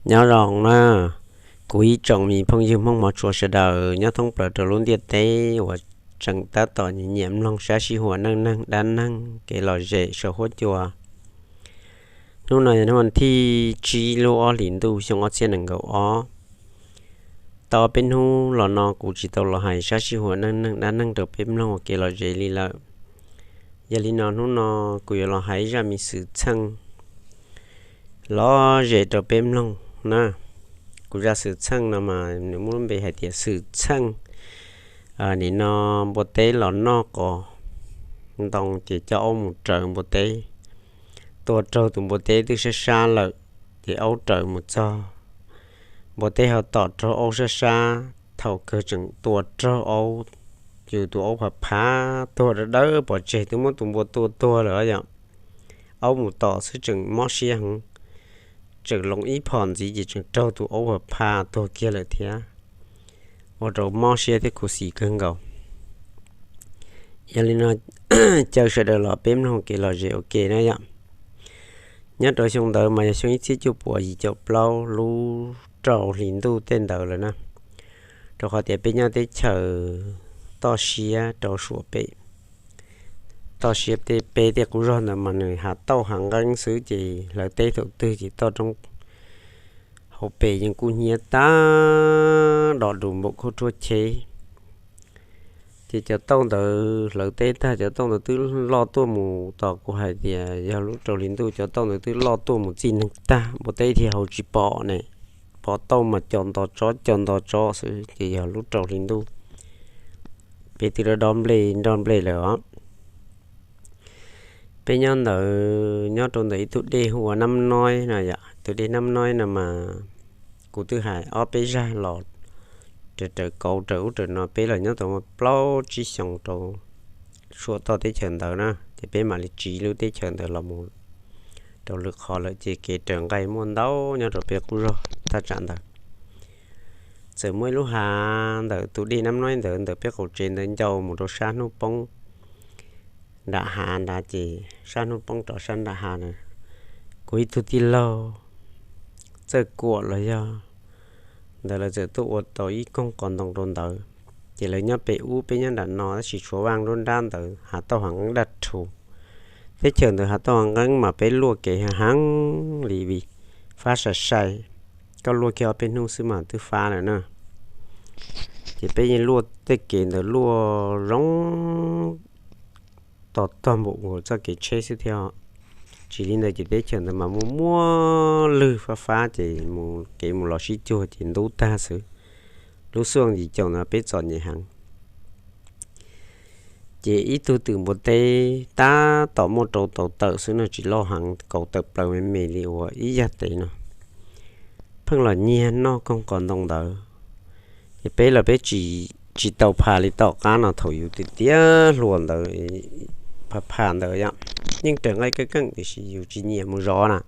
Nyob zoo na, kuv ib tsoom me phooj ywg Hmoob hmov tshua sawv daws nyob thoob plaws rau lub ntiaj teb uas tseem tab tom nyiam nyiam mloog sab sij huam neej neeg dab neeg kev lom zem saum huab cua. Hnub no yog hnub thib tsib lub ob hlis ntuj xyoo ob txhiab nees nkaum ob. Tau peb hnub los no kuv tsis tau los hais sab sij huam neej neeg dab neeg rau peb mloog ua kev lom zem li lawm. Yog li no hnub no kuv yuav los hais zaj me xwm txheej lom zem rau peb mloog na. Kuv zaj xwm txheej no mas nws muaj lub npe hais tias xwm txheej nim no npua teb los noj qos ntoo ces coj aub mus raws npua teb, tua raug tus npua teb twb sab sab lawm, ces aub raws mus txog, npua teb ho tom raug aub sab sab, thaum kawg tseem tua raug aub, yus tus aub phav phav tuag dawb dawb pov tseg twb muab tus npua tua tuag lawm yom. Aub mus tom xwb tseem mob siab heev, tseem loo ib phom ntxiv ces tseem raug tus aub phav phav tuag kiag lawm thiab, ua rau mob siab thiab khuv xim kawg nkaus. Yog li no caw sawv daws los peb mloog kev lom zem ua ke na yom. Nyob rau xyoo ntawd mas yog xyoo ib txhiab cuaj puas yim caum plaub lub rau hli ntuj tej ntawd lawm na, rau qhov tias peb nyob teb chaws toj siab rau suam pem, toj siab tej peb tej qub zog ntawd mas nws hav tauj hav nqeeb xwb ces hlawv teb thaum twg ces toj roob hauv pes yeej kub hnyiab tag, dom dus npaum khaub ruab cheb. Ces cov tauj ntawd hlawv teb tag cov tauj ntawd twb loj tuaj mus, tos kuv hais tias yog lub rau hli ntuj cov tauj ntawd twb loj tuaj mus txij neeg tag, npua teb thiaj hau tsis pom ne, pom tauj mas co nto tsob co nto tsob xwb ces yog lub rau hli ntuj. Peb twb dob dob nplej nroj nplej lawm os. Peb nyob ntawd nyob rau ntawm ib tug dej hu ua Nab Noib no yom, tus dej Nab Noib no mas kuv twb hais ob peb zag los raws raws kauv raws ub raws no, peb los nyob tau muaj plaub tsib xyoos rau suam toj teb chaws ntawd na, ces peb mam li tsiv lub teb chaws ntawd los mus rau lwm qhov lawm ces kev raws nqaij muaj ntau nyob rau peb qub zog thaj tsam ntawd. Txawm muaj ib lub hav ntawm tus dej Nab Noib ntawd ntawm peb qaum tsev ntawd ncau mus rau sab hnub poob nram hav nrad, ces sab hnub poob rov sab nram hav na, kuv ib tug tij laug Txawj Kuam los yog ntawd lawv txawm tuaj ua tau ib koog qos ntoo rau ntawd. Ces lawv nyob pem ub, peb nyob nram no, tab sis tshuav vaj nruab nrab ntawd hav tauj hav nqeeb daj rhuv. Teb chaws ntawd hav tauj hav nqeeb mas peb luaj kev heev heev li vim fab sai sai, koj luaj kiag ob peb hnub xwb mas twb fab lawm na. Ces peb yeej luaj tej kev ntawd luaj zoo tos tog npaum nkaus txoj kev tsheb xwb thiab. Tsis li ntawd ces teb chaws ntawd mas muaj muaj lwg fab fab ces mus kev mus los sib cuag ces ntub tag xwb. Lub xuaj yim caum ntawd peb txom nyem heev. Ces ib tug twm npua teb tab tom muaj rau tau tawm xwb no, tsis loj heev, kauv tawm plaws me me li uas ib yag tev no, pheej los nyiag noj koog qos ntoo ntawd. Ces peb los peb tsis, tsis tau phas li tom qab no, thaum yus tiav tiav hluas ntawd, phas phas ntawd yom, yeej raws nqaij keej keej tiam sis yus tsis nyiam mus zov na,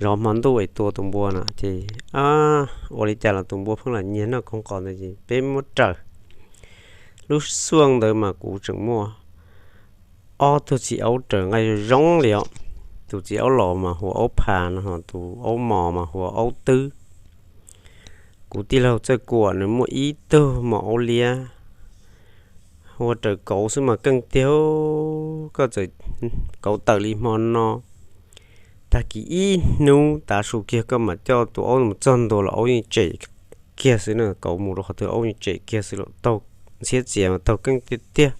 zov hmo ntuj es tua tus npua no ces ua li cas los tus npua pheej los nyiag noj koog qos ntawd ces peb muab raws. Lub xuaj ntawd mas kuv tseem muaj ob tug txiv aub raws nqaij zoo li os. Tus txiv aub laus mas hu ua Aub Phas no, ho tus aub mos mas hu ua Aub Twb. Kuv tij laug Txawj Kuam nws muaj ib tug mos aub liab, hu ua raws kauv xwb mas keej tiag. Koj txawm kauv tawm li hmo no, tag kis ib hnub tav su kiag koj mam coj tus aub mus txog ntua los aub yeej tsem kiag xwb na, kauv mus rau qhov twg aub yeej tsem kiag xwb los taug ntxhiab txias mas taug keej tiag tiag.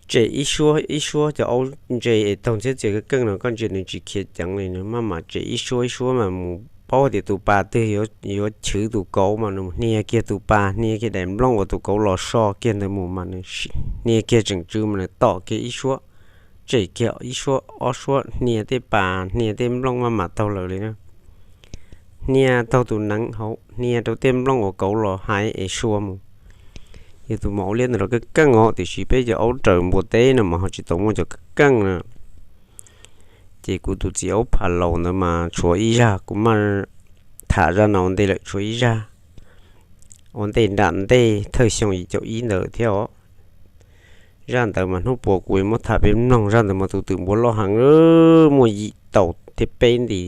Tsem ib suab ib suab, cov aub ntse es taug ntxhiab txias keej keej no koj ntsia nws tsis khiav ceev li, nws maj mam tsem ib suab ib suab mas mus paub tias tus pas twg yuav chwv tus kauv mas nws mus hnia kiag tus pas, hnia kiag daim nplooj uas tus kauv los so kiag ntawd mus mas nws hnia kiag tseem tsw mas nws tom kiag ib suab, tsem kiag ib suab ob suab, hnia tej pas hnia tej nplooj maj mam taug lawm li na. Hnia taug tus neev hauv, hnia rau tej nplooj uas kauv los haiv es sua mus. Yog tus mos aub liab ntawd los keej keej os, tiam sis peb cov aub raws npua teb no mas ho tsis tau muaj cov keej keej na. Ces kuv tus txiv Aub Phas laus ntawd mas tshuav ib zaj, kuv maj tham zaj no ua ntej lawm, tshuav ib zaj ua ntej nram ntej thawj xyoo yim caum ib ntawd thiab os. Zaj ntawd mas hnub puas kuv muab tham peb mloog, zaj ntawd mas tus twm npua loj heev, muaj yim tau thiab peb nti.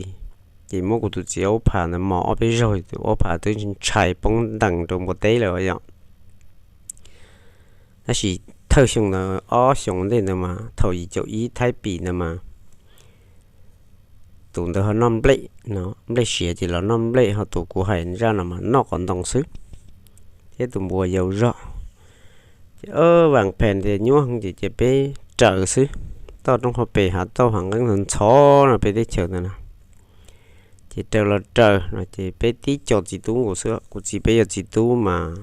Ces muab kuv tus txiv aub pha ntawd mos ob peb zaug, tus aub pha twb ntshai poob ntees rau npua teb lawm yom. Tab sis thawj xyoo ntawd ob xyoo ntej ntawd mas thaum yim caum ib Thaib Pis ntawd mas tus ntawd ho noj nplej no, nplej siav ces los noj nplej, ho tus kuv hais zaj no mas noj qos ntoo xwb, thiab tus npua yau zog. Ces vaam phem tias nyuaj heev ces cia peb raws xwb, toj roob hauv pes hav tauj hav nqeeb ntxhov ntxhov no peb teb chaws ntawd na. Ces raws los raws no ces peb tib co txiv tub nkaus xwb, kuv txiv peb yog txiv tub mas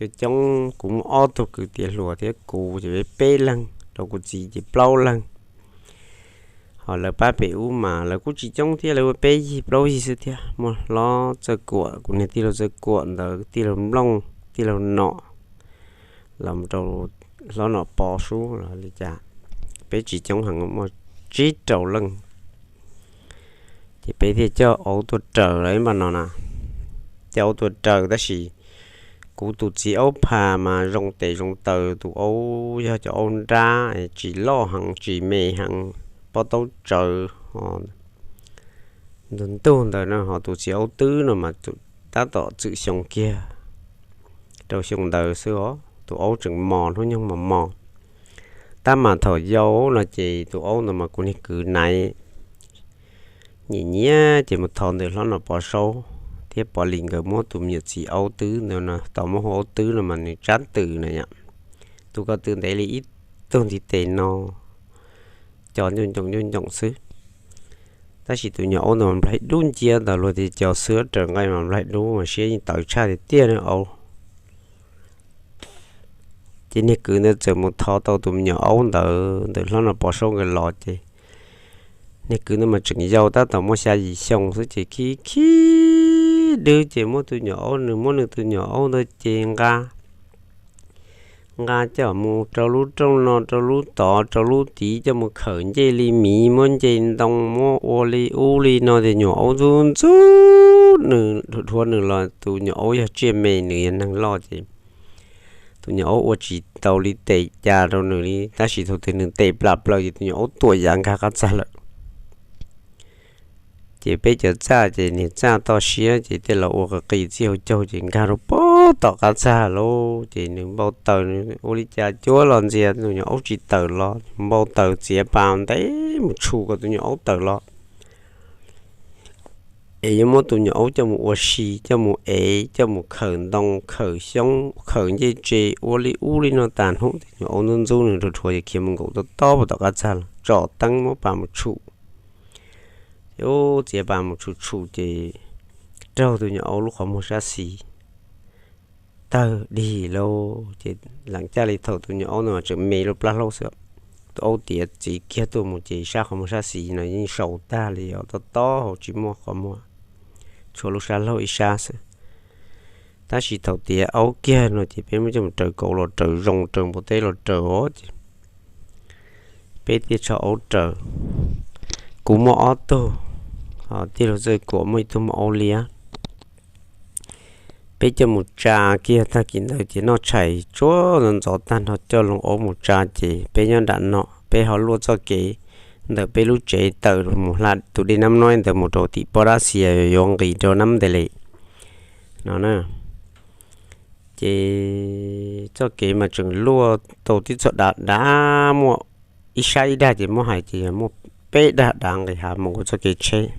coob coob, kuv muaj ob tug kwv tij hluas thiab kuv ces peb peb leeg, rau kuv txiv ces plaub leeg. Ho lawv pab pem ub mas lawv kuj tsis coob thiab, lawv ua peb yig plaub yig xwb thiab. Muaj hlob Txawj Kuam, kuv niag tij laug Txawj Kuam ntawd, tij laug Nplooj, tij laug Nom, los rau hlob Nom Pov Sub los li cas, peb tsis coob heev, muaj tsib rau leej. Ces peb thiaj coj aub tuaj raws lawv ib npaj no na. Coj aub tuaj raws tab sis kuv tus txiv aub pha mas zoo tes zoo taw, tus aub yog cov aub nrab tsis loj heev tsis me heev, pob taub tsawv ntug ntug ntawd na, ho tus txiv aub twb no mas tab tom txwm xyoo kiag rau xyoo ntawd xwb os, tus aub tseem mos hnub nyoog mos mos. Tab mas thaum yau no ces tus aub ntawd mas kuv niag kwv Naiv nyiam nyiam ces mus thov ntawm hlob Nom Pov Saub thiab Pov Lis nkawd muab tus me nyuam txiv aub twb ntawd no, tau muab hu aub twb no mas nws tsab tw na yom, tus ko tw ntev li ib tug ntiv tes no, co ncooj ncooj ncooj ncooj xwb. Tab sis tus nyuam aub ntawd mas nplaig dub nciab ntawd, luag tias co xwb raws nqaij mas nplaig dub mas siab yeej tawv tshaj tiag tiag na aub. Ces niag kwv ntawd txawm mus thov tau tus me nyuam aub ntawd ntawm hlob Nom Pov Saub nkawd los ces niag kwv ntawd mas tseem yau tab tom muaj xya yim xyoo xwb ces khib khib dwb ces muab tus nyuam aub, nws muab nws tus nyuam aub ntawd ces nqa nqa coj mus rau lub rooj no rau lub tod rau lub tid, coj mus khawm ncej li miv, muab nce ntoo, muab ua li ub li no ces nyuam aub ntxub ntxub nws, dhuav nws los tus nyuam aub yog tsiaj me, nws yog neeg loj ces tus nyuam aub ua tsis tau li tes cas rau nws li, tab sis thaum twg nws tes plam plaws ces tus nyuam aub tuam yam nkag qab txag lawm. Ces peb cov txaj ces niag txaj toj siab ces tej los ua qis qis txij hauv caug ces nkag rau pem tom qab txag lauj, ces nws npau taws, nws ua li cas cuab los ntxias tus nyuam aub tsis tawm los, npau taws txiav pas ntev mus tshum kom tus nyuam aub tawm los. Es yuav muab tus nyuam aub coj mus ua si, coj mus ev, coj mus khawm ntoo, khawm xyoob, khawm ncej tsev, ua li ub li no tas hnub, tus nyuam aub ntxub ntxub nws rhuav rhuav ces khiav mus nkaum tob tob pem tom qab txag los tsom teeb muab pas mus tshum. Ces ub, txiav pas mus tshum tshum ces raug tus nyuam aub lub qhov muag sab xis tawg dig lauj. Ces lees caj li thaum tus nyuam aub ntawd mas tseem me lub plab hlaub xwb, tus aub tiav txiv kiag tuaj mus ces sab qhov muag sab xis no yeej sau tag li os, tob tob hau tsis muaj qhov muag, tshuav lub sab laug ib sab xwb. Tab sis thaum tiav aub kiag no ces peb muab coj mus raws kauv los raws zoo, raws npua teb los raws os ces peb thiaj tso aub raws. Kuv muaj ob tug, ho tij laug Txawj Kuam muaj ib tug muaj aub liab. Peb coj mus tsa kiag tag kis ntawd ces noj tshais tsuag ntxov ntxov tag nrho coj loo aub mus tsa ces peb nyob nram no, peb ho luaj txoj kev ntawm peb lub tsev tawm mus hla tus dej Nab Noib ntawd mus rau tim pob dab xia yuav nqis rau Nab Ntes Lis no na. Ces txoj kev mas tseem luaj tau tib txoj dav dav, muaj ib sab ib dag ces muab hais ces yog muaj peb dag dav nqis hav mus ua txoj kev tsheb.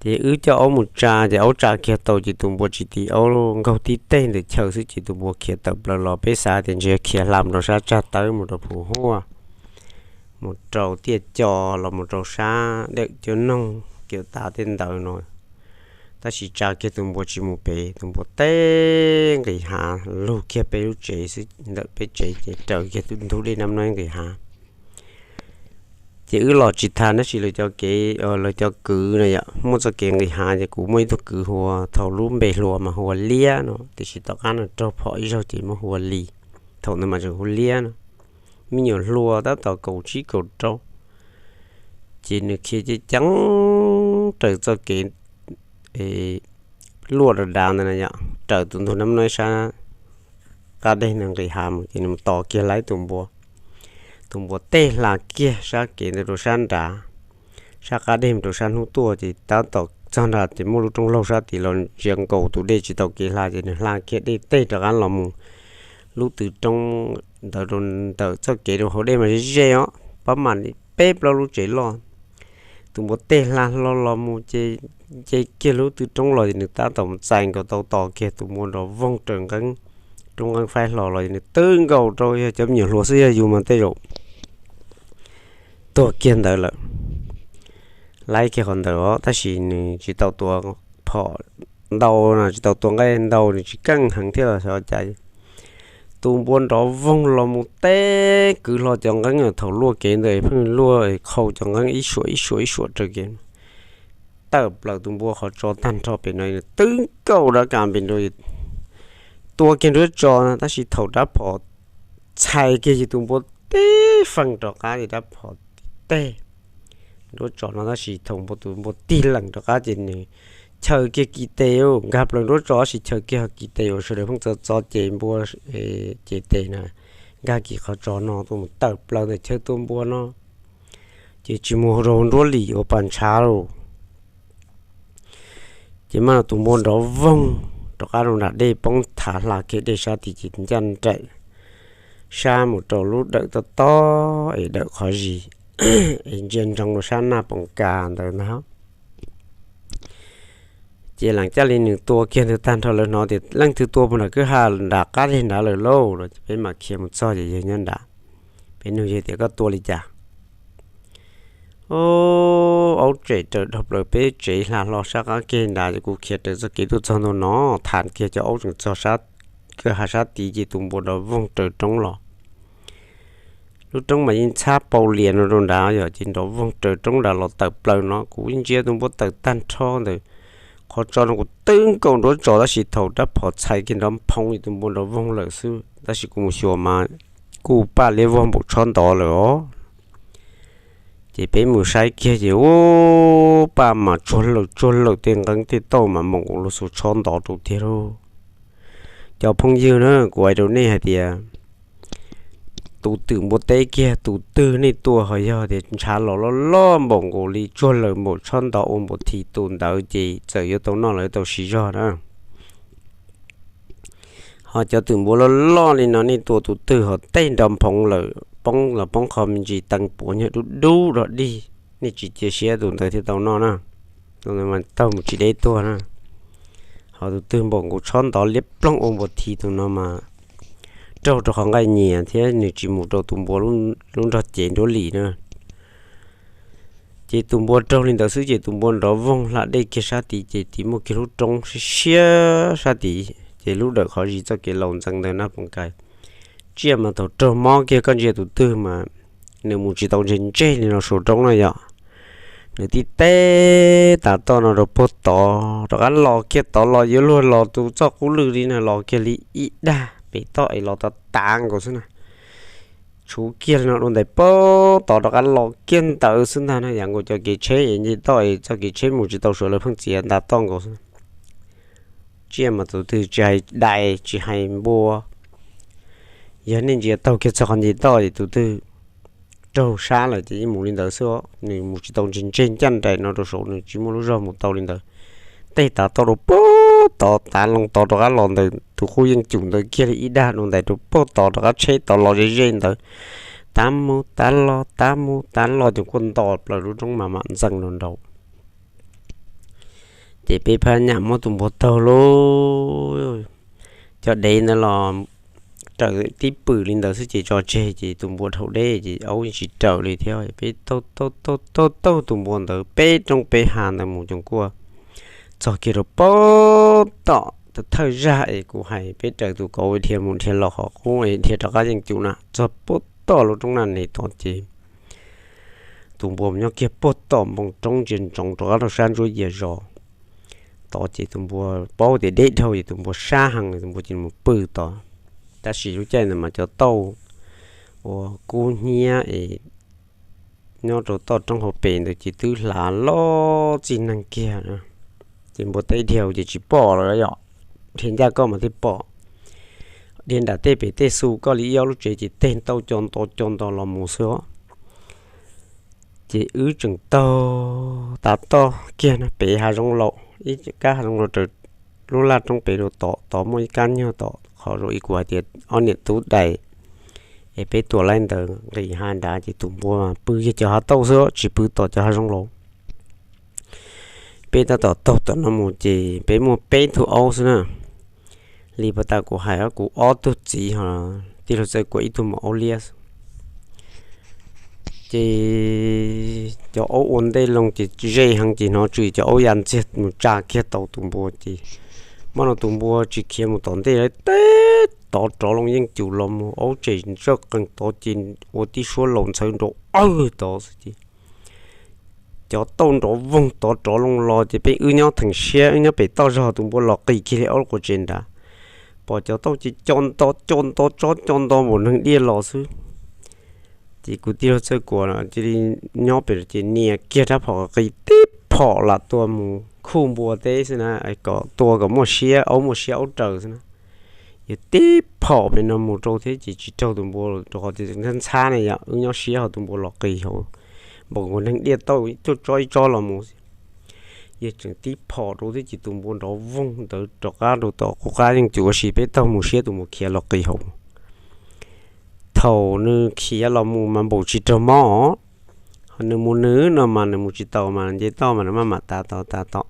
Ces wb coj aub mus tsa ces aub tsa kiag tau ces tus npua tsis tiv aub, nkaug tib teg ntawm chaw xwb ces tus npua khiav tawm plaws los. Peb xav tias ntshe yog khiav hla mus rau sab tsag tawb, mus rau Phuv Huaj, mus rau Tiaj Co, los mus rau sab Dawm Cuab Noog, Kiav Tav tej ntawd no. Tab sis tsa kiag tus npua tsis mus pem, tus npua teb nqis hav lug kiag peb lub tsev xwb, ntawm peb tsev ces raws kiag tus ntug dej Nab Noib nqis hav. Ces wb los tsis tas tab sis lawv cov kev, lawv cov kwv no yom, muaj txoj kev nqis hav ces kuv muaj ib tug kwv hu ua, thaum lub npe hluas mas hu ua Liab no, tiam sis tom qab no raug phom ib zaug ces muab hu ua Lis. Thaum ntawd mas tseem hu Liab no, me nyuam hluas tab tom kaum tsib kaum rau. Ces nws khiav ceev ceev raws txoj kev luaj dav dav ntawd na yom, raws tus ntug Nab Noib sab qab deg ntawd nqis hav mus ces nws mus tos kiag laib tus npua. Tus npua teb hla kiag sab kev ntawd rau sab nrad, sab qab dej mus rau sab hnub tuaj ces tab tom txog nrad ces muaj lub roob laug sab tid los ntsia nkaus tus dej tsis tau kev hla ces nws hla kiag dej teg rov qab los mus lub tw roob ntawd rau ntawm txoj kev rau hauv dej mas ze ze os, pab mam li peb plaub lub tsev loj. Tus npua tej hla hlo los mus ces nce kiag lub tw roob los ces nws tab tom mus txais nkaus tau tos kiag tus npua nrov voog raws nqeeb, roob nqeeb faib hlo los ces nws twb nkaus rau yog cov me nyuam hluas xwb, yog yus mas tej zaum tuag kiag ntawd lawm. Laib kiag qhov ntawd os, tab sis nws tsis tau tua phom ntau no, tsis tau tua nqaij ntau, nws tsis keej heev thiab los xyov cas. Tus npua nrov voog los mus teb kwv hlo cov nqeeb, thaum luaj kev ntawd pheej luaj qhau cov nqeeb ib suam ib suam ib suam raws kev tawm plaws tus npua qhov tso tag nrho pem no, nws twb nkaum rov qab pem nrad tua kiag nruab tso no, tab sis thaum rab phom txhais kiag ces tus npua tib feem rov qab ces rab phom tib teg nruab tso no, tab sis thaum npua, tus npua tig lees rov qab ces nws chaws kiag kis tes, nkag plaws nruab tso tab sis chaws kiag kis tes uas sawv daws pheej txov txov ces npua ces tes na, nkag kis qhov tso no tuaj mus tawm plaws ntawm chaw tua npua no, ces tsis mus rau nruab lim uas pas ntshav lauj. Ces mas tus npua nrov voog rov qab rau nram dej poob thav hla kiag dej sab tid ces ncaj nraim sab mus rau lub dawm tob tob es dawm qhov zis es ntsia ntsoov rau sab naj poom kas ntawd ntag. Ces lees caj li nws tua kiag ntawd tag nrho lawv hnov tias leej twg tua puag nram kwj ha nram qab deg nrad lawm lauj, los ces peb mam khiav mus txog ces yawg nyob nrad. Peb nug yawg tias koj tua li cas? Aub, tsem raws dhau plaws peb tsev hla hlo sab qab keg nrad, ces kuv khiav raws txoj kev tuaj txog ntawm no, tham kiag cov aub tseem txog sab kwj ha sab tid ces tus npua nrov voog raws roob los. Lub roob mas yeej ntxhab pau lias no rau nrad yom, ces nrov voog raws roob nrad los tawm plaws no, kuv ntsia tus npua tawm tag nrho ntawm qhov tso no kuv twb nkaum nruab tso tab sis thaum rab phom txhais kiag nrov nphoo ces tus npua nrov voog lawm xwb, tab sis kuv mus xyuas mas kuj paj liab vog npaum tshob ntov lawm os. Ces peb mus saib kiag ces ub, paj mas tsuag lawm tsuag lawm, tej nqeeb tej tauj mas npaum nkaus lub xu tshob ntov rau tiag lauj. Cov phooj ywg na, kuv hais rau nej hais tias tus twm npua teb kiag tus twg nej tua ho yog tias ntshav los loj loj npaum nkaus li tsuag lawm npaum tshob ntov ua npaum thi tus ntawd ces txawm yuav tau noj los yuav tau siv zog na. Ho cov twm npua loj loj li no nej tua tus twg ho tej nrov nphoov lawm poob los poob qho me ntsis teev puav nyuag dub dub dog dig, nej tsis cia siab tus ntawd thiaj tau noj na. Tus ntawd mas taug mus tsis deb tuag na. Ho tus twg npaum nkaus tshob ntov liab ploog ua npaum thi tus no mas raug rau qhov nqaij nyias thiab nws tsis mus rau tus npua lub nrog cev nruab lis na. Ces tus npua raug li ntawd xwb ces tus npua nrov voog hla dej kiag sab tid ces tid muaj kiag lub roob siab siab sab tid ces lub dawm qhov zis txoj kev laus ntxeev ntawd na poos kais. Tsiaj mas thaum raug mob kiag koj ntsia tus twg mas nws mus tsis tau ntseg ntseg li no saum roob na yom. Nws tib teb tav toj no rau puag tod rov qab los kiag tod los yuav luag los tus txoj qub lwj li na los kiag li ib dag pem toj es los tod tav nkaus xwb na. Tshuv kiag li no dua ntais puag tod rov qab los kiag ntawd xwb ntag na, yam nkaus cov kev tsheb es nce toj es txoj kev tsheb mus tsis tau suav lawv pheej txiav ntav toj nkaus xwb. Tsiaj mas tus twg tsis hais dais tsis hais npua, yog nej ntsia taug kiag txog qhov nce toj es tus twg raug sab lawm ces yeej mus li ntawd xwb os. Nws mus tsis tau ntseg ntseg ncaj nraim no rau saum nws tsis muaj lub zog mus tau li ntawd. Tej tav toj rau puag tod tav loo tod rov qab los ntawd tus qub yeej cum ntawd kiag li ib dag dua ntais rau puag tod rov qab tsheb tod los ze ze ntawd. Tav mus tav los tav mus tav los ces kuj nto plaws lub roob mas mam ntxees nrau nraud. Ces peb phab nyam muab tus npua taug lauj, cov dev ntawd los raws tib pwm li ntawd xwb ces tso tseg ces tus npua dhau deb ces aub yeej tsis raws li thiab. Peb taug taug taug taug tus npua ntawd peb roob peb hav ntawd mus coos kuaj txog kiag rau puag tom thawj zag es kuv hais peb raws tus kauv dhia mus dhia los qhov qub es dhia rov qab yeej cum na, txog puag tom lub roob Naj Nes tod ces tus npua mus nyob kiag puag tom npoo roob ntsia ntsoov rov qab rau sab ntsuab yias zos tod ces tus npua paub tias deb dhau ces tus npua sab heev, tus npua cia li mus pw tod. Tab sis lub caij ntawd mas cov tauj uas kub hnyiab es nyob rau toj roob hauv pes ntawd ces twb hlav loj txij neeg kiag. Ces npua teb dhia ces tsis pom lawm yom, dhia ncaj koj mas thiaj pom. Dhia nram tej pem tej xu koj li ib ob lub tsev ces teg ntau co nto co nto los mus xwb os. Ces wb tseem taug tav toj kiag no pem hav zoov laus, ib kab hav zoov laus raws lub laj roob pem rau tom, tod muaj ib kab nyuag tom qhov rau ib kuv hais tias ob niam tub dais, es peb tuam laib ntawd nqis hav nrad ces tus npua pw kiag cov hav tauj xwb tsis pw tom cov hav zoov laus. Peb tab tom taug tom no mus ces peb muaj peb tug aub xwb na. Li pas tas kuv hais kuv ob tug txiv ho tij laug Txawj Kuam ib tug maum aub liab. Ces cov aub ua ntej loo ces ze heev ces hnov tsw cov aub ya ntxiag mus tsa kiag tau tus npua ces, maj no tus npua tsis khiav mus tom ntej lawm, teb tov rov loo yeej cum los mus aub tsem ntsawj qees tod ces ua tib suab laus ntxhawv nrov awg tod xwb ces cov tauj nrov voog tov rov loo los ces peb wb nyob theem siab wb nyob pem toj zog, tus npua los qis kiag li aub quas tsev nrad, pom cov tauj ces co nto co nto tsob co nto npaum neeg diaj los xwb. Ces kuv tij laug Txawj Kuam cia li nyob pem ces nias kiag rab phom qis tib phom lam tua mus khuj npua teb xwb na, kom tua kom muaj siab, aub muaj siab aub raws xwb na. Yog tib phom pem no mus rau thiab ces tsis raug tus npua rau qhov tias ntxhab ntxhab ne yom, wb nyob siab ho tus npua los qis hauv npaum nkaus neeg diaj tauj tuaj tsob ib tsob los mus. Yog tseem tib phom rau thiab ces tus npua nrov voog ntawd rov qab rau tom qub qab yeej cum ua si peb taug mus siab tus npua khiav los qis hauv. Thaum nws khiav los mus mas npaum tsis raug mob os. Nws mus nws no mas nws mus tsis tau mas nce toj mas nws maj mam tav tau tav tau.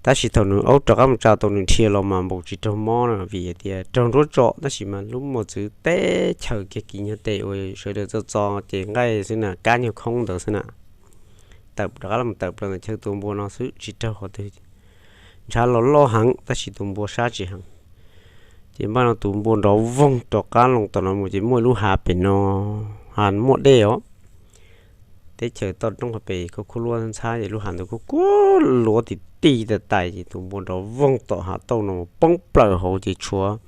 Tab sis thaum nws aub rov qab mus tsa tau nws dhia los mas npaum tsis raug mob no vim tias raug nruab tsom tab sis mas lub mos txwv teb chaws kiag kiv nyuag tes uas sawv daws txo txo ces nqaij xwb na, kab nyuag khoob ntawd xwb na. Tawm rov qab los tawm plaws ntawm chaw tua npua no xwb tsis raug qhov twg. Ntshav los loj heev tab sis tus npua sab tsis heev. Ces npaj no tus npua nrov voog rov qab loo tom no mus ces muaj ib lub hav pem no, hav muaj dej os. Teb chaws toj roob qhov pem kuj khuj luab ntxhab ces lub hav ntawd kuj kuj luav tim tij tas tais ces tus npua nrov voog tom hav tauj no poob plaws hauv ces tshuav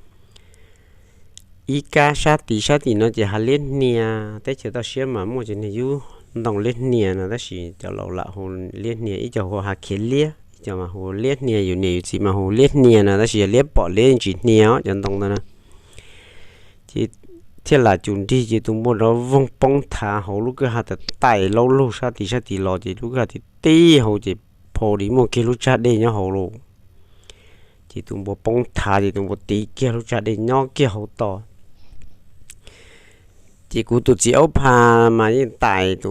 ib kab sab tid, sab tim no ces hav liab hnia, teb chaws toj siab mas muaj cov niag yub ntoo liab hnia no tab sis cov laus lam hu liab hnia, ib co hu hav khiav liab, ib co mas hu liab hnia, yus niam yus txiv mas hu liab hnia no tab sis yog liab pom liab tsis hnia cov ntoo ntawd na. Ces thiaj lam cum nrig ces tus npua nrov voog poob thav hauv lub kwj ha tas tais laub lug sab tid sab tid los ces lub kwj ha tib tib hauv ces phau li muaj kiag lub tsag dej nyob hauv lauj. Ces tus npua poob thav ces tus npua tiv kiag lub tsag dej nyob kiag hauv tos. Ces kuv tus txiv aub pha mas yeej tais,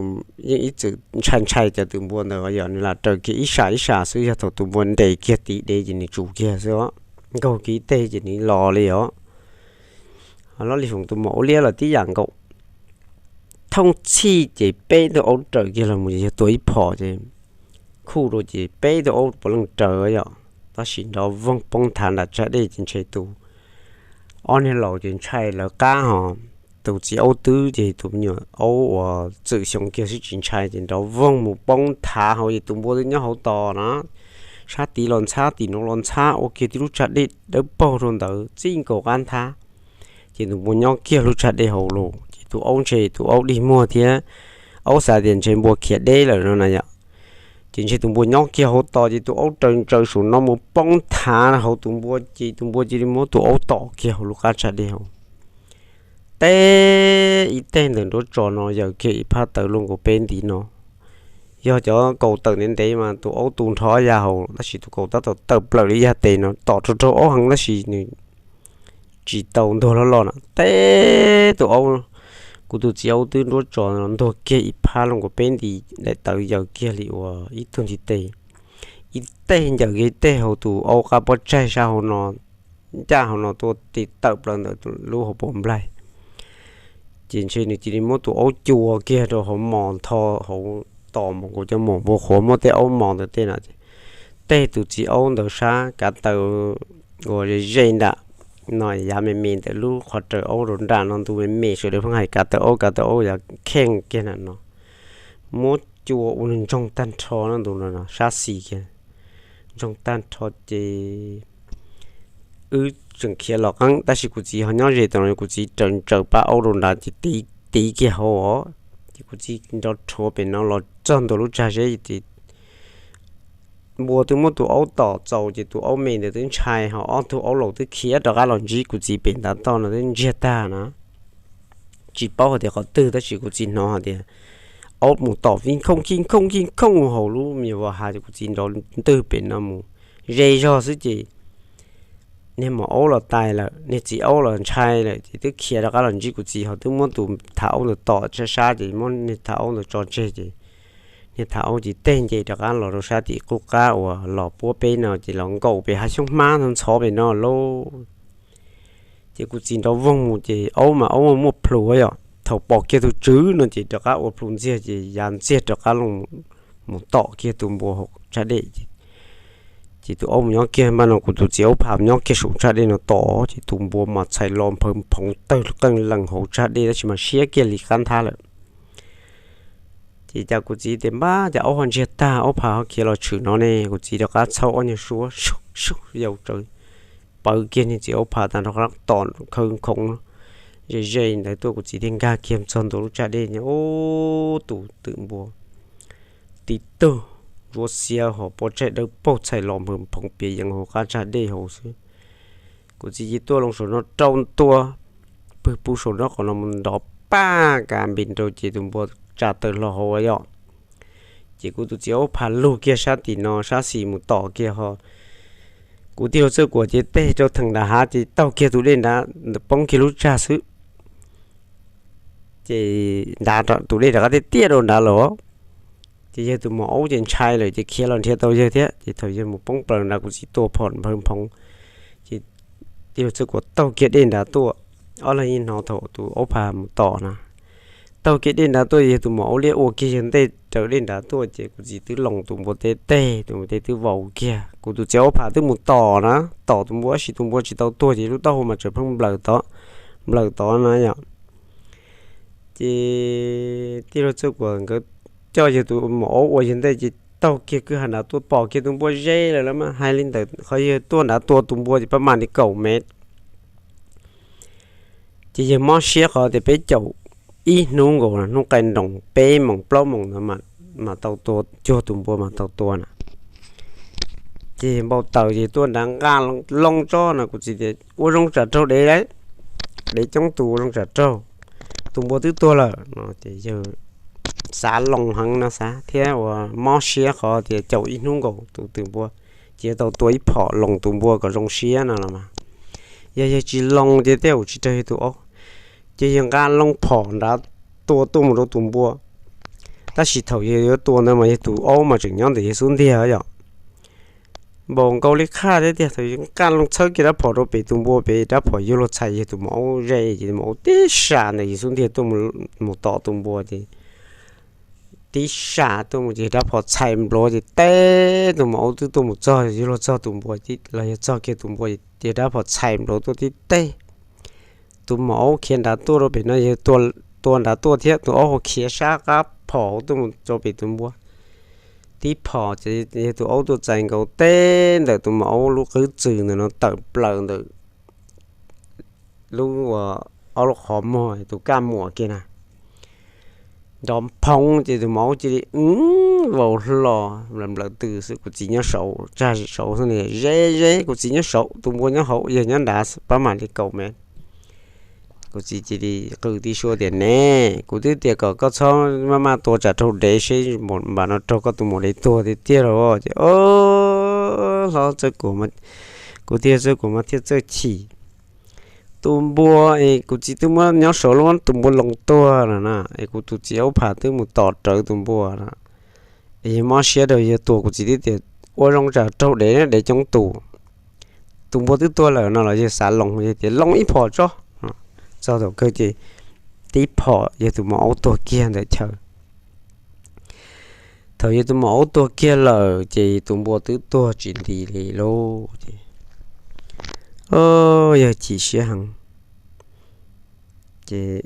yeej ib txwm ntshai ntshai cov tus npua ntawd yog nws lam raws kiag ib sab ib sab xwb, yog thaum tus npua nres kiag tiv dev ces nws tsum kiag xwb os, nkaug kiag teg ces nws los li os. Loj li foom tus maum aub liab los tib yam nkaus. Thooj txhij ces peb tug aub raws kiag los mus ces yog tua ib phom ces khuj rau ces peb tug aub puav leej raws yom, tab sis nrov voog poob thav nram tsag dej ces ntshe tus ob niag laus ces ntshai lawv qab ho tus txiv aub twb ces tus me nyuam aub uas txwm xyoo kiag xwb tsis ntshai ces nrov voog mus poob thav hauv ces tus npua twb nyob hauv tos na, sab tid los ntxhab tim no los ntxhab ua kiag tib lub tsag dej dawb paug rau ntawd txij nkaus qab nthab. Ces tus npua nyob kiag lub tsag dej hauv los ces tus aub ntshe tus aub dig muag thiab aub xav tias ntshe npua khiav deb lawm no na yom. Ces ntshe tus npua nyob kiag hauv tos ces tus aub raws ntsaws saum no mus poob thav hauv tus npua ces tus npua cia li muab tus aub tom kiag hauv lub qab tsag dej hauv. Teb ib teg ntawm nruab tso no yaws kiag ib phab tawv luaj nkaus peb ntiv no. Yog cov kaus tawm ntev ntev mas tus aub tu nrho ya hauv tab sis tus kaus tab tom tawm plaws li yaj tes no tom rau raug aub heev tab sis nws tsis tau ntuag loj loj na. Teb tus aub, kuv tus txiv aub twb nruab tso no ntuag kiag ib phab luaj nkaus peb ntiv daim tawv yaws kiag li uas ib tug ntiv tes. Ib teg ncaws kiag ib teg hauv tus aub qab pob tsaig sab hauv no, ncaj hauv no tuaj ti tawm plaws ntawm lub hauv paus nplaig. Ces ntshe nws cia li muab tus aub cua kiag rau hauv mos ntho hauv tos mus nkaus cov mos npua qhuav muab tej aub mos ntawd tej na. Tej tus txiv aub ntawd sab kav taw uas ze ze nram no yav me me ntawm lub qhov raws aub rau nram no ntu me me sawv daws pheej hais kav taw aub kav taw aub yav kheej kiag na no. Muab cua ua nws ntsoog tag nrho no ntu no sab xis kiag, ntsoog tag nrho ces wb tseem khiav los qeeb tab sis kuv txiv ho nyob ze tau no kuv txiv raws ntsaws pab aub rau nrad ces tiv kiag hauv os. Ces kuv txiv nrov rhuav pem no los txog ntua lub tsag zeb ces npua twb muab tus aub tom txaus ces tus aub me ntawd twb ntshai ho ob tug aub laus twb khiav rov qab los ntsib kuv txiv pem ntav toj no twb ntsiag tag na. Tsis paub hais tias qhov twg tab sis kuv txiv hnov hais tias aub mus tom fij khooj fij khooj fij khooj hauv lub me nyuam vos hav, ces kuv txiv nrov ntwg pem no mus ze zog xwb ces niag maum aub los tais lawm, niag txiv aub los ntshai lawm, ces twb khiav rov qab los ntsib kuv txiv ho twb muab tus thav aub ntawd tom sab sab, ces muab niag thav aub ntawd tso tseg, ces niag thav aub ces teg nce rov qab los rau sab tim qub qab uas los puab peb no, ces los nkaum pem hav xyoob hmab ntxhov pem no lauj. Ces kuv txiv nrov voog mus ces aub mas aub muaj plhus yom, thaum pom kiag tus tswv no ces rov qab ua plhu ntxiag ces ya ntxiag rov qab los mus tom kiag tus npua hauv tsag dej. Ces tus aub mus nyob kiag npaj no, kuv tus txiv aub phas mus nyob kiag saum tsag dej no tom, ces tus npua mas txhais los nphawv nphoov tawg qeej lees hauv tsag dej tab sis mas siab kiag li qab nthab lawm. Ces cas kuv txiv tias npab cas aub ho ntsiag tag, aub phas ho khiav los tshwm no ne, kuv txiv rov qab txhawb ob nyuag suab sub sub yau tsawv, pawv kiag niag txiv aub phas tas nrho qab tom khawv khoov ze ze ntawd tuaj, kuv txiv thiaj nkag kiag txog ntua lub tsag dej no, ub, tus twm npua tib tug ntsuab xiab ho pob tsaig dawb paug txhais los nphawv nphoov piav yees hauv qab tsag dej hauv xwb. Kuv txiv cia tuaj loo saum no rau ntua, pw pw saum no qhov no mus nrov paj kas npis nrau ces tus npua tsa taw hlo hauv yom. Ces kuv tus txiv aub phas lug kiag sab tim no sab xis mus tom kiag ho kuv tij laug Txawj Kuam ces teg rau theem nram hav ces taug kiag tus dej nrad poob kiag lub tsag xwb. Ces nrad tus dej rov qab tiaj tiaj rau nrad lawm. Ces yawg tus maum aub ces ntshai lawm ces khiav los nrhiav tau yawg thiab. Ces thaum yawg mus poob plaws nrad kuv txiv tua phom nphawv nphoov, ces tij laug Txawj Kuam taug kiag dej nrad tuaj. Ob leeg yeej hnov thaum tus aub phas mus tom na, taug kiag dej nrad tuaj, yawg tus maum aub liab ua kiag yawg ntej raws dej nrad tuaj, ces kuv txiv twb loos tus npua teb teg, tus npua teb twb vau kiag. Kuv tus txiv aub phas twb mus tom na, tom tus npua tab sis tus npua tsis tau tuag ces lub taub hau mas tseem pheej nplawm tod, nplawm tod na yom. Ces tij laug Txawj Kuam nkawd coj yawg tus maum aub ua yawg ntej ces taug kiag kwj ha nrad tuaj, pom kiag tus npua ze lawm, lawv mas hais li ntawd qhov yawg tuaj nrad tua tus npua ces pab mam li kaum mev. Ces yawg mob siab qhov tias peb caum ib hnub nkaus, hnub qaij nroos peb moos plaub moos ntawd mas tau tua, cuag tus npua mas tau tua na. Ces yawg npau taws ces tuaj nrad nqa loo tso no, kuv txiv tias ua zoo tsam raug dev, dev coob tus ua zoo tsam raug, tus npua twb tuag lawm no. Ces yawg xav loo heev no xav thiab ua mob siab qhov tias caum ib hnub nkaus tus twm npua, ces yuav tau tua ib phom loos tus npua kom zoo siab no los mas, yog yawg tsis loos ces tej zaum tsis raug yawg tus aub. Ces yawg nqa loo phom nrad tua tuaj mus rau tus npua, tab sis thaum yawg yuav tua ntawd mas yawg tus aub mas tseem nyob ntawm yawg xub ntiag yom. Npaum nkaus li qhaj thiab tiag, thaum yawg nqa loo txhawb kiag rab phom rau pem tus npua pem, rab phom yuav luag txhais yawg tus maum aub ze, ces tus maum aub tib sa ntawm yawg xub ntiag tuaj mus tom tus npua ces tib sa tuaj mus ces rab phom txhais npluav ces teb tus maum aub twb tuaj mus txog, yuav luag txog tus npua los yog txog kiag tus npua ces rab phom txhais npluav tuaj tib teg. Tus maum aub khiav nrad tuaj rau pem no, yawg tua nrad tuaj thiab, tus aub ho khiav sab qab phom tuaj mus rau pem tus npua. Tib phom ces yawg tus aub tuaj txais nkaus teb ntawm tus maum aub lub qwb txwm ntawm no tawm plaws ntawm lub, aub lub qhov muag tus kaj muam kiag na. Nrov nphoov ces tus maum aub cia li vau hlo nplawm nplawm tws xwb, kuv txiv nyob saud tsag saud xwb, ze ze kuv txiv nyob saud, tus npua nyob hauv, yawg nyob nrad, pab mam li kaum mev. Kuv txiv cia li qw tib suab tias ne, kuv twb tias kom koj txhob maj maj tua tsam raug dev seb npam no raug koj tus maum dev tuag tiag tiag lauj. Ces o, hlob Txawj Kuam, kuv tij Txawj Kuam mas thiaj txawj chim. Tus npua es kuv txiv twb muab nyob saud lub tus npua loos tuag lawm na, es kuv tus txiv aub phas twb mus tom rawv tus npua na. Es yawg mob siab rau yawg tua, kuv txiv twb tias ua zoo tsam raug dev, dev coob tus, tus npua twb tuag lawm no los yawg xav loos, yawg tias loos ib phom tso. Txog thaum kawg ces tib phom yawg tus maum aub tuag kiag ntawm chaw. Thaum yawg tus maum aub tuag kiag lawm ces tus npua twb tuag tsis nti li lauj. Ces yawg chim siab heev, ces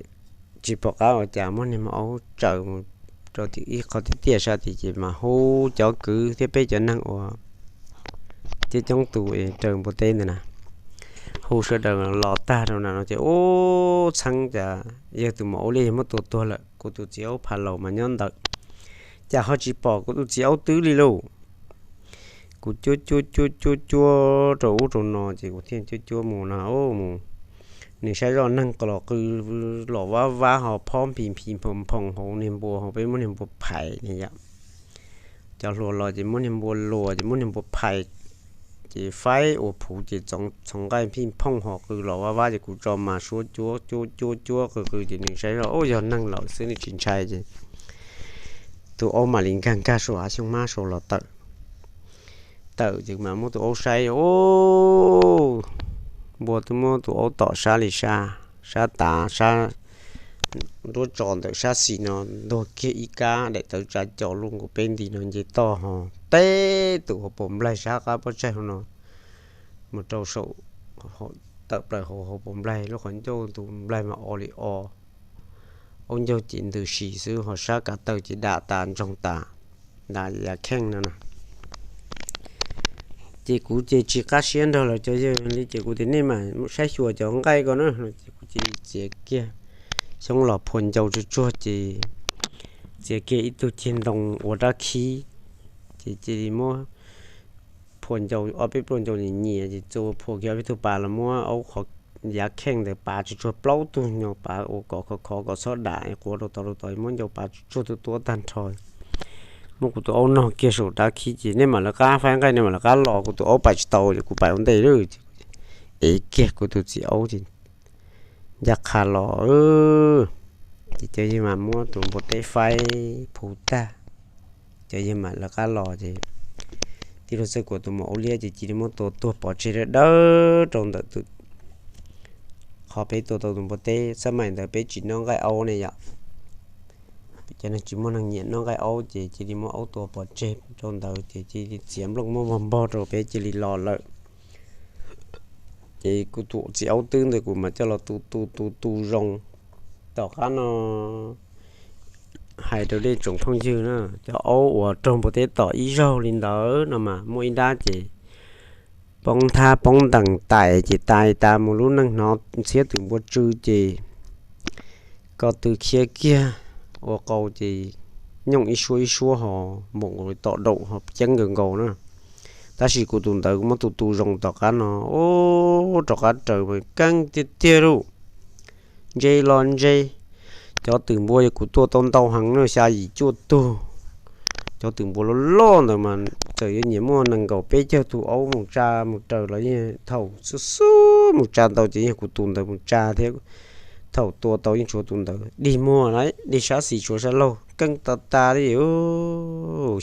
tsis pom qab ua cas, muab niag maum aub tsaws mus rau tim ib qho tiaj tiaj sab tid, ces mas hu cov kwv thiab peb cov neeg uas thiab coob tus raws npua teb ntawd na, hu sawv daws los tag rau na no ces ub, txheeb cas yawg tus maum aub liab yawg muab tua tuag lawm, kuv tus txiv aub phas laus mas nyob ntawd, cas ho tsis pom kuv tus txiv aub twb li lauj. Kuv cuab cuab cuab cuab cuab rau ub rau no ces kuv thiaj cuab cuab mus no mus Nws saib zoj neeg los qw los vab vab ho phob npis npis nphoos nphoos hauv niag npua, hauv peb muab niag npua phais ne yom. Cov hluas los ces muab niag npua luas, ces muab niag npua phais, ces faib ua phuv ces txhoov nqaij phij phooj ho qw los vab vab ces kuv tso mas suab cuab cuab cuab cuab qw qw ces nws saib zoj ub yog neeg lawm xwb nws tsis ntshai ces tus aub mam li nkag nkag saum av xyoob hmab saud los tawm. Tawm ces mas muab tus aub saib, ub, npua twb muab tus aub tom sab li sab, sab tav sab nruab tso ntawm sab xis no ntuag kiag ib kab daim tawv tsav caus luj nkaus peb nti no nce toj ho teb tus hauv paus nplaig sab qab pob tsaig hauv no mus rau saum, tawm plaws hauv hauv paus nplaig lub qhov ncauj tus nplaig mas o li o. Aub ncaug ces ntws si xwb ho sab kav taw ces dam tas ntsoog tas, dam yav kheej no na. Ces kuv ces tsis qab siab nrog lawv cov yawg li ces kuv tias nej mam saib xyuas cov nqaij ko na no ces kuv cia li txiav kiag xyoob los phua ncau tsuag tsuag ces txiav kiag ib tug ceg ntoo ua rab khib ces cia li muab phua ncau ob peb pluaj ncau nyias nyias ces txua phua kiag ob peb tug pas los muab aub qhov yav kheej ntawd pav tsuag tsuag plaub tug nyo pav ua kom khov khov kom txhob dam quav rau tod rau tod muab ncau pav tsuag tsuag tuab tuab tag nrho. Muab kuv tus aub nog kiag saum rab khib ces nej mam lawv qab faib nqaij nej mam lawv qab los, kuv tus aub pais tsis tau ces kuv pais ua ntej lawm. Ev kiag kuv tus txiv aub ces ncaj qha los ces cov yawg mas muab tus npua teb faib phuv tag, cov yawg mam lawv qab los ces tij laug Txawj Kuam tus maum aub liab ces cia li muab tua tuag pov tseg dawb dawb rau ntawm tus qhov peb tua tau tus npua teb. Xab maim ntawd peb tsis noj nqaij aub ne yom, cov neeg tsis muaj neeg nyiam noj nqaij aub ces cia li muab aub tua pov tseg rau ntawd ces cia li txiav nplooj muab npog npog rau peb cia li los lawm. Ces kuv tus txiv aub twb ntawd kuv mam coj los tu tu tu tu zoo. Tom qab no hais rau dej tsoom phooj ywg na, cov aub uas raug npua teb tom ib zaug li ntawd no mas muaj ib nrab ces poob nthab poob ntees tais ces tais tas mus lub neej hnov ntxhiab twm npua tsw ces ko tw khiav kiag ua qau ces nyooj ib suab ib suab ho npaum nkaus li tom daum ho ceeb nkaus nkaus na. Tab sis kuv tus ntawd kuv muab tu tu zoo tom qab no, ub, rov qab raws mas keej tiag tiag lauj. Ntse los ntse, cov twm npua yog kuv tua tau ntau heev na, xya yim cuaj tug. Cov twm npua loj loj ntawd mas txawm yuav nyiam muaj nees nkaum peb caug tus aub mus tsa mus raws los yeej thaum xub xub mus tsa ntau ces yog kuv tus ntawd mus tsa thiab. Thaum tua tau yeej tshuav tus ntawd dig muag na, dig sab xis tshuav sab laug keej tas tas li.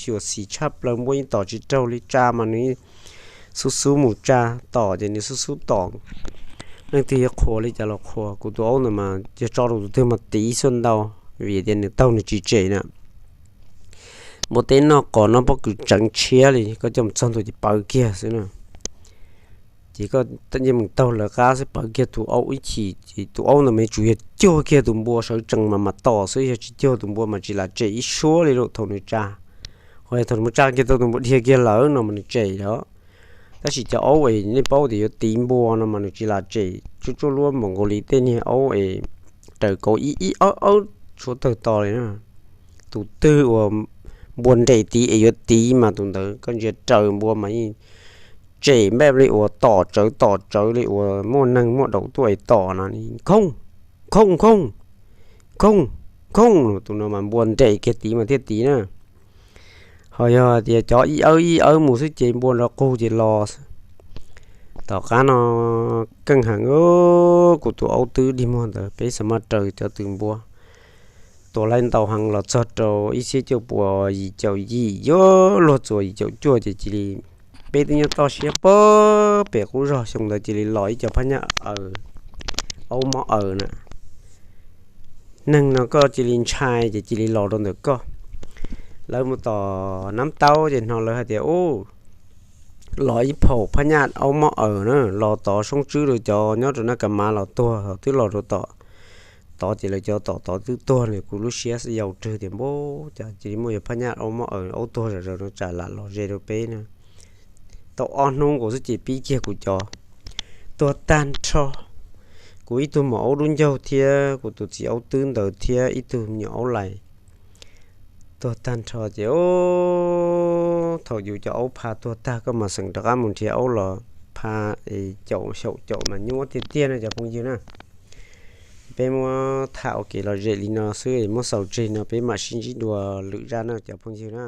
Xyuam xim tshaj plaws, npua yeej tom tsis raug li, tsa mas nws xub xub mus tsa, tom ces nws xub xub tom. Leej twg yuav qhuas li cas los qhuas, kuv tus aub ntawd mas yog tso rau tus twg mas tiv xuaj ntau, vim tias nws taug nws tsis tsem na. Npua teb noj qos noj pob kws tseev tshiab li, koj coj mus txog ntua ces pawv kiag xwb na. Ces koj yeej mus taug lawv qab xwb, pawv kiag tus aub ib chim ces tus aub ntawd mas tsuas yog cuag kiag tus npua sawv tsees mas mas tom xwb, yog tsis cuag tus npua mas tsis lam tsem ib suab li lauj thaum nws tsa. Ho yog thaum nws mus tsa kiag tau tus npua dhia kiag lawm no mas nws tsem os. Tab sis cov aub es nej paub tias yuav tiv npua no mas nws tsis lam tsem, tsuj tsuaj luab npaum nkaus li tej niag aub es raws kauv ib ib awb awb tshuav tawg to li na. Tus twg uas npua nres tiv es yuav tiv mas tus ntawd koj ntsia raws npua mas yeej tsem npaj li uas tom tsawv tom tsawv li uas muaj neeg muaj daum tuaj es tom no, khooj, khooj, khooj, khooj, khooj, tus no mas npua nres kiag tiv mas thiaj tiv na. Ho yog tias cov ib awb ib awb mus xwb ces npua nrov qug ces los xwb. Tom qab no keej heev, kuv tus aub twb dig muag ntawd peb xa maj raws cov twm npua tua laib ntau heev los txog rau ib txhiab cuaj puas yim caum yim yuav luag txuas yim caum cuaj ces cia li, peb twb nyob toj siab pem qub zog, xyoo ntawd cia li los ib co phab nyaj aws, aub mob aws na. Neeg no koj cia li ntshai ces cia li los rau ntawm koj. Lawv mus tom Nab Taub ces hnov lawv hais tias ub, los ib phaum phab nyaj aub mob aws na, los tod soob tswb rau cov nyob rau Naj Ka Mav los tuag, twb los rau tom tod ces lawv cov tom tod twb tuag li. Kuv lub siab yau rwg tias npab cas cia li muaj yog phab nyaj aub mob aws, aub tuag zom zaws no tsam lam los ze rau peb na. Tau ob hnub nkaus xwb ces pib kiag kuv cov tuag tag nrho. Kuv ib tug maum aub dub ncaug thiab kuv tus txiv aub twb ntawd thiab ib tug me nyuam aub lais tuag tag nrho ces, thaum yus cov aub pha tuag tag koj mas xeem rov qab mus nrhiav aub los pha, caum xyaum caum mas nyuaj tiag tiag na cov phooj ywg na. Peb muab tham ua kev lom zem li no xwb, muab xaus tseg no, peb mam sib ntsib dua lwm zaj na cov phooj ywg na.